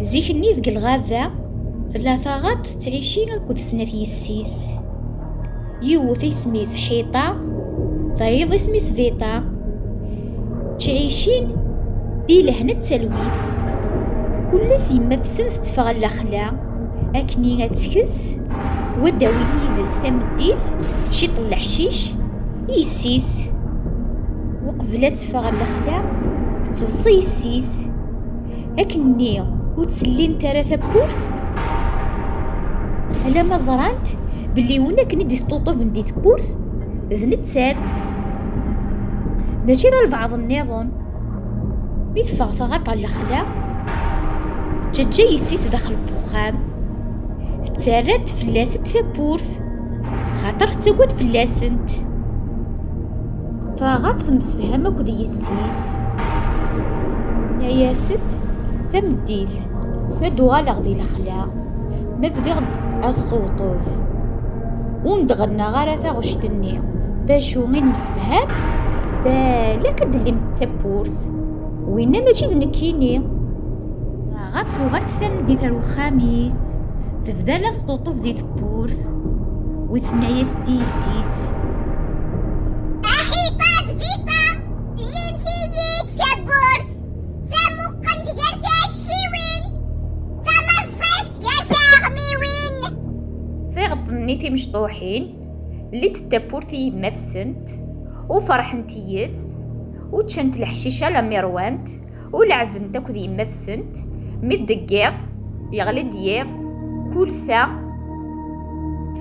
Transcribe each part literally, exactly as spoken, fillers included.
Zik-nni deg lɣaba, tella taɣaṭ tettɛici akked snat yessi-s. Yiwet isem-is Ḥiṭa, tayeḍ isem-is Biṭa. Ttɛicin di lehna d talwit. Kul ass yemma-tsen tetteffeɣ ɣer lexla, akken ad tekes, u ad d-tawi yid-s tameddit, ciṭ n leḥcic, i yessi-s. Uqbel ad teffeɣ ɣer lexla, tettweṣṣi yessi-s. Akkenni ur ttellint ara tawwurt, alamma ẓrant belli win akken i d-isṭuṭuben di tewwurt d nettat, mačči d albaɛḍ nniḍen. Mi teffeɣ taɣaṭ ɣer lexla, tettaǧǧa yessi-s daxel n wexxam, tettarra-d fell-as-d tawwurt, xaṭer tettagad fell-asent. Taɣaṭ temsefham akked yessi-s. Tenna-yas-d, tameddit, ma d-uɣaleɣ di lexla, ma bdiɣ-d asṭuṭub, ur n-d-ɣennaɣ ara taɣect-nni, d acu i nemsefham? Balak ad d-tellim tawwurt. Winna mačči d nekkini. Taɣaṭ tuɣal-d tameddit ar wexxam-is, tebda la tesṭuṭub di tewwurt, u tenna-yas-d i yessi-s: Aḥiṭa d Biṭa, llimt-iyi-d tawwurt, tamuqqelt gar tɛecciwin, tamaẓẓiɣt gar tɣmiwin. Tiɣeṭṭen-nni timecṭuḥin llint tawwurt i yemma-tsent, u ferḥent yes, u ččant leḥcic alammi ṛwant, u leɛbent akked yemma-tsent. Mi d-deg yiḍ, yeɣli-d yiḍ, kul ta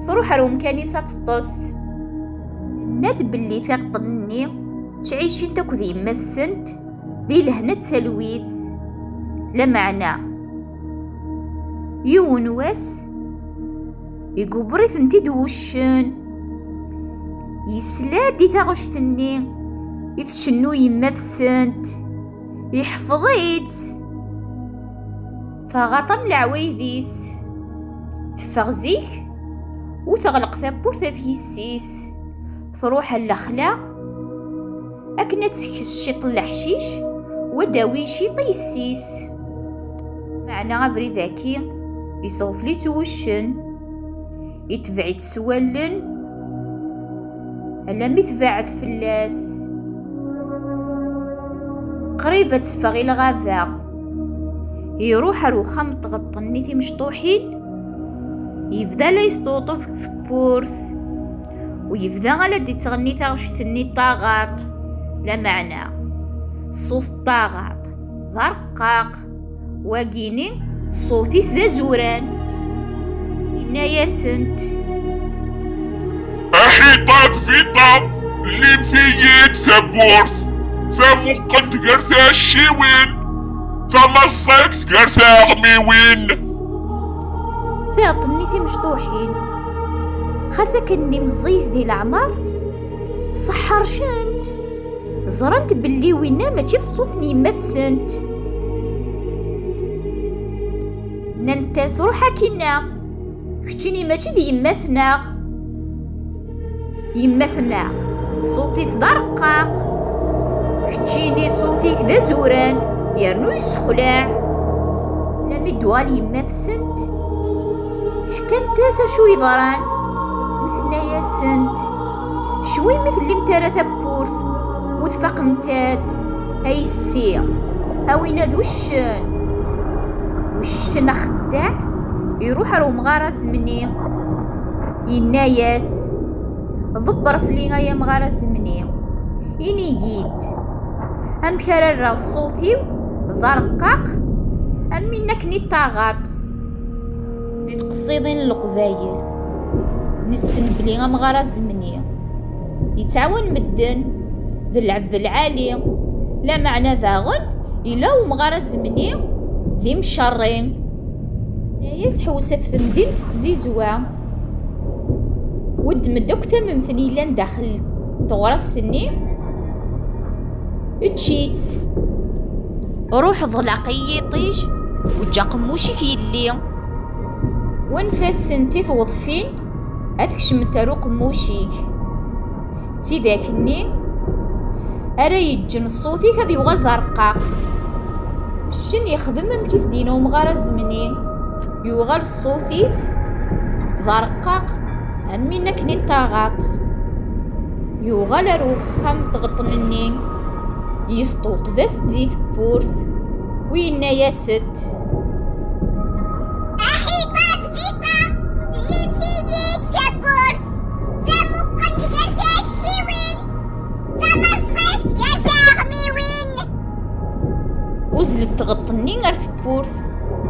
truḥ ar umkan-is ad teṭṭes. Nna-d belli tiɣeṭṭen-nni ttɛicint akked yemma-tsent di lehna d talwit. Lameɛna, yiwen wass, igubber-itent-id wuccen. Yesla-d i taɣect-nni i tcennu yemma-tsent. Iḥfeḍ-itt. Taɣaṭ am leɛwayed-is. Teffeɣ zik u teɣleq tawwurt ɣef yessi-s. Truḥ ɣer lexla akken ad tekkes ciṭ n leḥcic, u ad d-tawi ciṭ i yessi-s. Meɛna abrid-agi, isɣefl-itt wuccen, itbeɛ-itt s wallen, alammi tbeɛɛed fell-as. Qrib ad teffeɣ i lɣaba. Iruḥ ar uxxam n tɣeṭṭen-nni timecṭuḥin, yebda la yesṭuṭuf deg tewwurt, u yebda la d-ittɣenni taɣect-nni n taɣaṭ. Lameɛna, ṣṣut n taɣaṭ d arqaq, wagini ṣṣut-is d azuran. Inna-yasent: Aḥiṭa d Biṭa, llimt-iyi-d tawwurt, tamuqqelt gar tɛecciwin, tamaṣṣikt gar tɣmiwin. Tiɣeṭṭen-nni timecṭuḥin, xas akken-nni meẓẓiyit di leɛmer, ṣeḥḥercent. Ẓrant belli winna mačči d ṣṣut n yemma-tsent. Nnant-as: Ruḥ akkinna, keččini mačči d yemma-tneɣ. Yemma-tneɣ, ṣṣut-is d arqaq. Keččini ṣṣut-ik d azuran, yernu yessexlaɛ. Lami d-tuɣal yemma-tsent, ḥkant-as acu yeḍran, u tenna-yasent: Cwi mi tellimt ara tawwurt, u tfaqemt-as, a yessi, a winna d uccen. Uccen axeddaɛ iruḥ ar umɣar azemni, yenna-yas: Ḍebber fell-i ay amɣar azemni, ini-yi-d amek ara rreɣ ṣṣut-iw d arqaq am win akken i d taɣaṭ. Di tqeṣṣidin n Leqbayel, nessen belli amɣar azemni yettɛawan medden, d lɛebd lɛali, lameɛna daɣen yella umɣar azemni d imcerri. Yenna-yas: Ḥewwes ɣef temdint n tzizwa, u ddem-d akk tamemt-nni yellan daxel n teɣrast-nni, ečč-itt. Ruḥ ḍleq i yiṭij, u eǧǧ aqemmuc-ik yelli. Wanef-asent i tweḍfin ad kecment ar uqemmuc-ik. D tidak-nni ara yeǧǧen ṣṣut-ik ad yuɣal d arqaq. Ccen yexdem amek i s-d-yenna umɣar azemni. Yuɣal ṣṣut-is d arqaq, am win akken i ṭṭaɣaṭ. Yuɣal ar uxxam n tɣeṭṭen-nni, yesṭewṭeb-as-d di tewwurt, u yenna-yas-d: Aḥiṭan, Vita, llimt-iyi-d tawwurt, tamuqent gar tɛecciwin, tamaẓlayt gar tɣmiwin. Uzzlent tɣeṭṭen-nni ar tewwurt,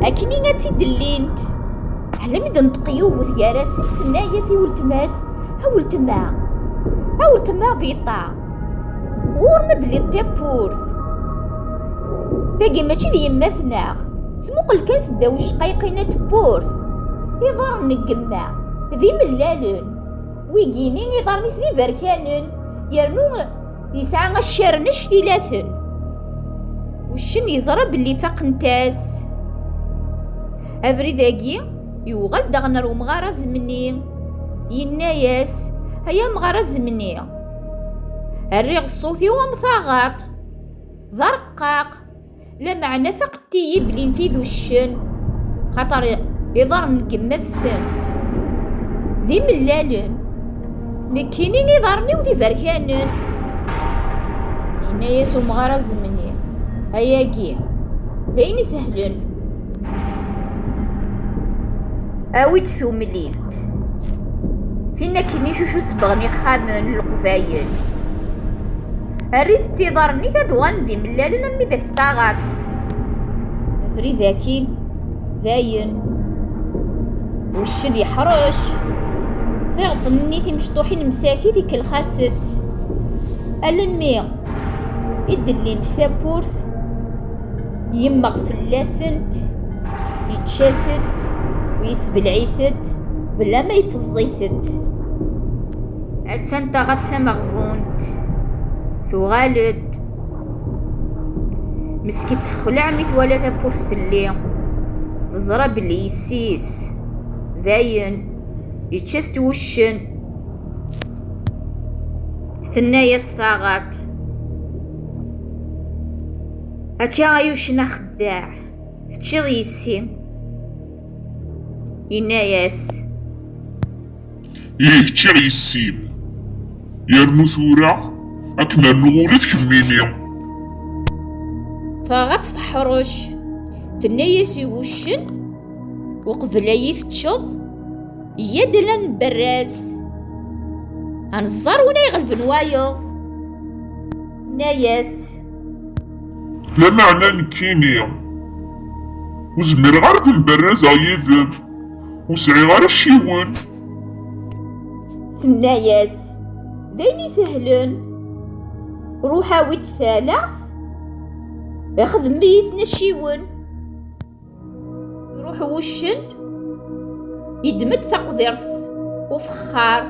akken i ad tt-id-llint. Almi d-tenṭeq yiwet gar-asent, tenna-yas i weltma-s: A weltma, a weltma Vita, ɣur-m ad d-telliḍ tawwurt. Tagi mačči d yemma-tneɣ. Smuqel kan seddaw ucqayqin n tewwurt. Iḍarren n yemma d imellalen. Wigini iḍarren-is d iberkanen, yernu yesɛa accaren actilaten. Uccen yeẓra belli faqent-as. Abrid-agi yuɣal daɣen ar umɣar azemni. Yenna-yas: Ay amɣar azemni, rriɣ ṣṣut-iw am taɣaṭ, d arqaq, lameɛna faqent-iyi belli nekki d uccen, xaṭer iḍarren n yemma-tsent d imellalen, nekkini iḍarren-iw d iberkanen. Yenna-yas umɣar azemni: Ayagi d ayen isehlen. Awi-d tumlilt, tin akken i cucu sebbɣen ixxamen n Leqbayel. Err-itt d tiḍarren-ik ad uɣalen d imellalen am widak n taɣaṭ. Abrid-agi dayen, uccen yeḥrec. Tiɣeṭṭen-nni timecṭuḥin msakit ikellex-asent. Almi i d-llint tawwurt, yemmeɣ fell-asent, yečča-tent u yesbelɛ-itent bla ma ifeẓẓ-itent. Attan taɣaṭ tameɣbunt tuɣal-d. Meskint texleɛ mi twala tawwurt telli, teẓra belli yessi-s dayen yečča-t wuccen. Tenna-yas taɣaṭ: Akka ay uccen axeddaɛ, teččiḍ yessi? Yenna-yas: Ih, ččiɣ yessi-m. Yernu tura ad kem-rnuɣ ula d kemmini. Taɣaṭ teḥrec, tenna-yas i wuccen: Uqbel ad iyi-teččeḍ, iyya-d ala nemberraz, ad nẓer win ay iɣelben wayeḍ. Tenna-yas: Lameɛna nekkini ur zmireɣ ara ad mberrazeɣ yid-m, ur sɛiɣ ara acciwen. Tenna-yas: D ayen isehlen, ruḥ awi-d talaɣt, ixdem yis-sen acciwen. Iruḥ wuccen, iddem-d taqdirt ufexxar,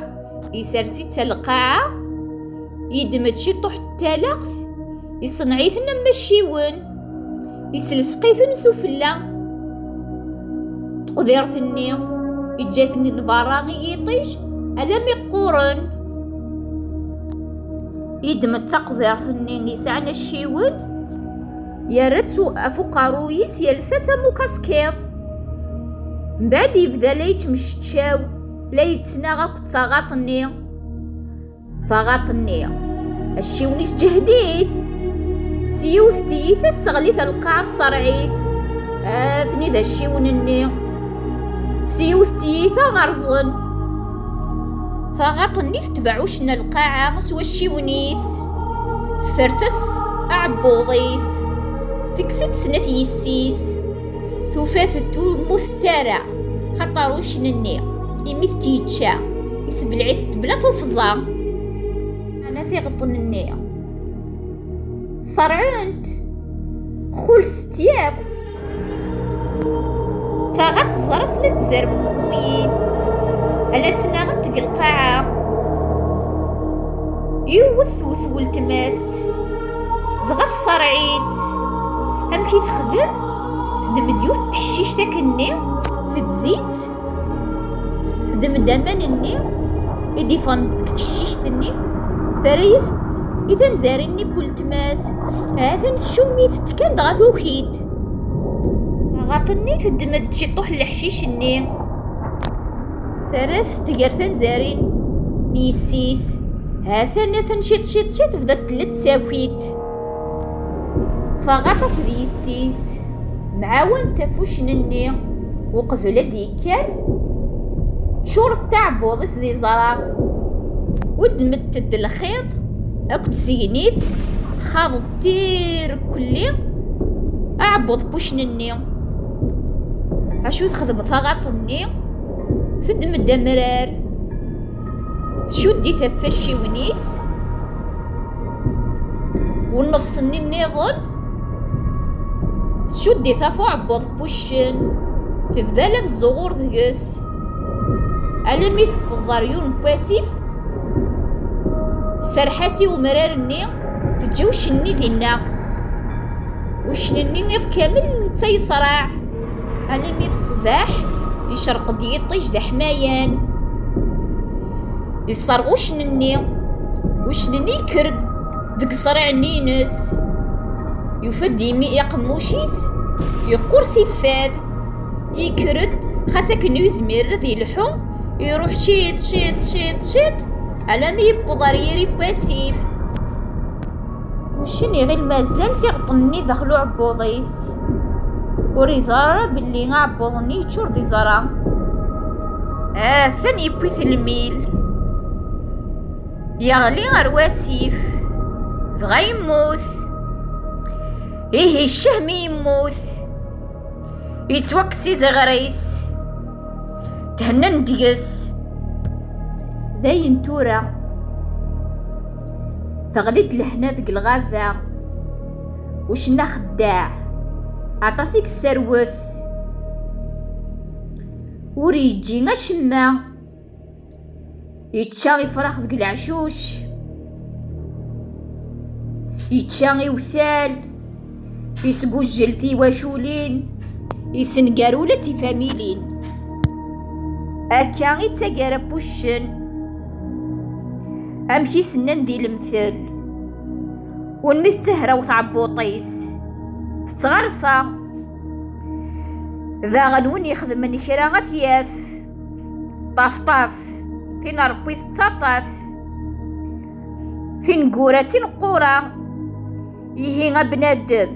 isers-itt ar lqaɛa, iddem-d ciṭuḥ n talaɣt, iṣenneɛ-iten am acciwen, islesq-iten s ufella. Taqdirt-nni iǧǧa-ten-in berra i yiṭij alammi qquren. Iddem-d taqdirt-nni yesɛan acciwen, yerra-tt u-, ɣef uqerruy-is, yelsa-tt am ukaskiḍ. Mbeɛd yebda la yettmecčaw, la yettnaɣ akked taɣaṭ-nni. Taɣaṭ-nni, acciwen-is ǧehd-it. S yiwet tiyita tesseɣli-t ar lqaɛa, tesserɛ-it. Atni d acciwen-nni. S yiwet tiyita rẓen. Taɣaṭ-nni tetbeɛ uccen ar lqaɛa s wacciwen-is. Teffer-as aɛebbuḍ-is. Tekkes-d snat yessi-s. Tufa-t ur mmutent ara, xaṭer uccen-nni, imi t-yečča, isbelɛ-it-id bla tuffẓa. Meɛna tiɣeṭṭen-nni ṣerɛent, xulfent yakk. Taɣaṭ teẓra snat tzermuyin, ala ttnaɣent deg lqaɛa. Yiwet tewwet weltma-s, dɣa tṣerɛi-tt. Amek i texdem? Teddem-d yiwet n teḥcict akkenni, tezzi-tt, teddem-d aman-nni i d-iffɣen deg teḥcict-nni, terra-yas-t i tanzarin-nni n weltma-s. Ha-t-an tcum-it-d kan, dɣa tuki-d. Taɣaṭ-nni teddem-d ciṭuḥ n leḥcic-nni, terra-t-d gar tanzarin n yessi-s. Ha-t-an, ha-t-an, ciṭ, ciṭ, ciṭ, tebda tella-d tsakit. Taɣaṭ akked yessi-s mɛawent ɣef uccen-nni, uqbel ad d-yekker, ččuret aɛebbuḍ-is d iẓra, weddmet-d lxiḍ akked tsegnit, xaḍet irkelli aɛebbuḍ n wuccen-nni. Acu texdem taɣaṭ-nni? Teddem-d amrar, tcudd-it ɣef wacciwen-is, u nnefṣ-nni nniḍen tcudd-it ɣef uɛebbuḍ n wuccen, tebda la tezzuɣur deg-s, almi tewweḍ ɣer yiwen n wasif, tserreḥ-as i umrar-nni, teǧǧa uccen-nni dinna. Uccen-nni iḍ kamel netta yeṣreɛ, almi d ṣṣbeḥ, yecreq-d yiṭij d aḥmayan. Yesserɣ uccen-nni. Uccen-nni yekker-d deg ṣṣriɛ-nni-ines. Yufa-d imi aqemmuc-is yeqqur s iffad. Yekker-d, xas akken ur yezmir ad yelḥu, iruḥ ciṭ, ciṭ, ciṭ, ciṭ, alammi yewweḍ ɣer yiri n wasif. Uccen iɣil mazal tiɣeṭṭen-nni daxel uɛebbuḍ-is. Ur yeẓri ara belli aɛebbuḍ-nni yeččur d iẓra. Atan yewwi-t lmil. Yeɣli ɣer wasif. Dɣa yemmut. Ihi ccah mi yemmut. Yettwakkes iziɣer-is. Thennan deg-s. Dayen tura, teɣli-d lehna deg lɣaba. Uccen axeddaɛ, aṭas i yesserwet. Ur yeǧǧi acemma. Yečča ifrax deg leɛcuc. Yečča iwtal. Yesgujjel tiwaculin. Yessenger ula d tifamilin. Akka i d taggara n wuccen. Amek i s-nnan di lemtel, unmi tettehraw tɛebbuṭ-is, tettɣersa. Daɣen win ixedmen kra ad t-yaf. Ṭafṭaf, tin n Ṛebbi tettaṭṭaf. Tineggura d tineqqura. Ihi a bnadem,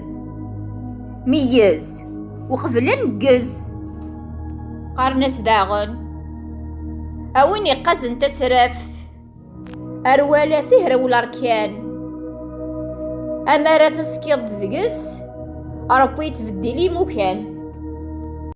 meyyez uqbel ad neggez. Qqaren-as daɣen, a win iqqazen tasraft, ar wala sihrew lerkan. Amar ad teskiḍ deg-s, Ṛebbi yettbeddil imukan.